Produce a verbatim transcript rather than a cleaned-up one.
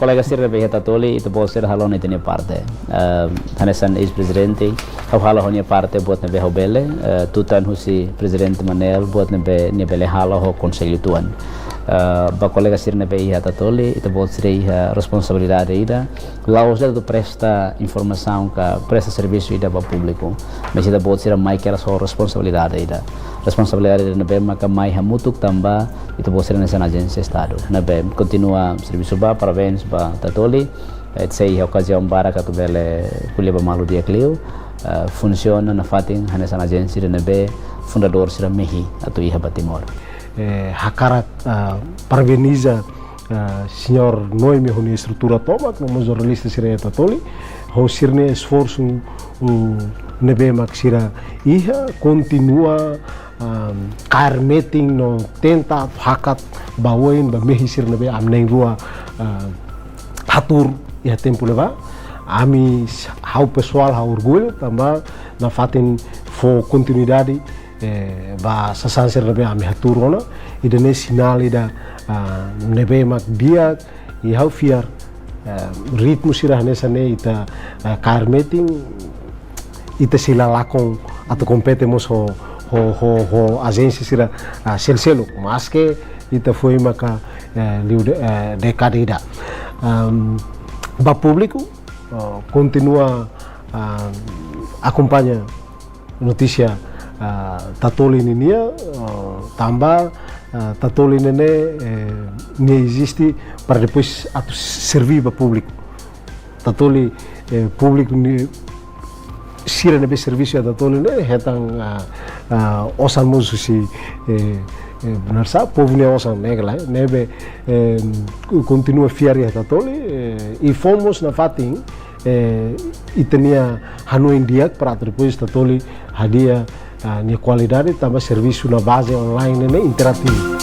Kolega sira ne'ebé iha Tatoli, ita-boot sira halo ona ita-nia parte. Eh, hanesan eis-prezidente, ha'u halo ha'u-nia parte buat ne'ebé ha'u bele, eh, tutan husi Prezidente Manel buat ne'ebé nia bele halo ho konsellu tuan. Eh, ba kolega sira ne'ebé iha Tatoli, ita-boot sira iha responsabilidade ida, la'ós de'it atu presta informasaun ka presta servisu ida ba públiku. Mas ita-boot sira mai kedas ho responsabilidade ida. Responsabilidade ida ne'ebé maka mai hamutuk tanba ita-boot sira hanesan ajénsia Estadu. Ne'ebé kontinua servisu ba, parabéns ba Tatoli. Eh, sei iha okaziaun barak atu bele ko'alia ba malu di'ak liu. Eh, funsiona nafatin hanesan ajénsia ida ne'ebé fundadór sira mehi atu iha ba Timor. Eh, hakarak, ah, parabeniza, ah, señór Noemi ho nia estrutura tomak, no mós jornalista sira iha Tatoli, ho sira-nia esforsu, uh, ne'ebé mak sira iha, kontinua, ah, kaer metin no tenta hakat ba oin ba mehi sira ne'ebé ami na'in-rua, ah, hatuur iha tempu ne'ebá. Ami, ha'u pesoál, ha'u orgullu, tanba nafatin fó kontinuidade, eh, ba sasán sira ne'ebé ami hatuur ona, ida-ne'e sinál ida, ah, ne'ebé mak di'ak, i ha'u fiar, eh, ritmu sira hanesan ne'e ita, eh, kaer metin, ita sei la lakon atu kompete mós ho, ho, ho, ho ajénsia sira, ah, sel-seluk, maske ita foin maka, eh, liu de-, eh, dékada ida. Am, ba públiku, eh, kontinua, ah, akompaña notísia, ah, Tatoli ninian, ah, tanba, ah, Tatoli ne'e, eh, nia eziste para depois atu serví ba públiku. Tatoli, eh, públiku ne'e, sira ne'ebé servisu iha Tatoli ne'e hetan, ah, ah, osan mós husi, eh, eh, benar sa, povu nia osan ne'e kala, ne'ebé, eh, kontinua fiar iha Tatoli, eh, i fó mós nafatin, eh, ita-nia hanoin di'ak para atu depois Tatoli hadi'a, ah, nia kualidade tanba servisu na baze online ne'e interativu.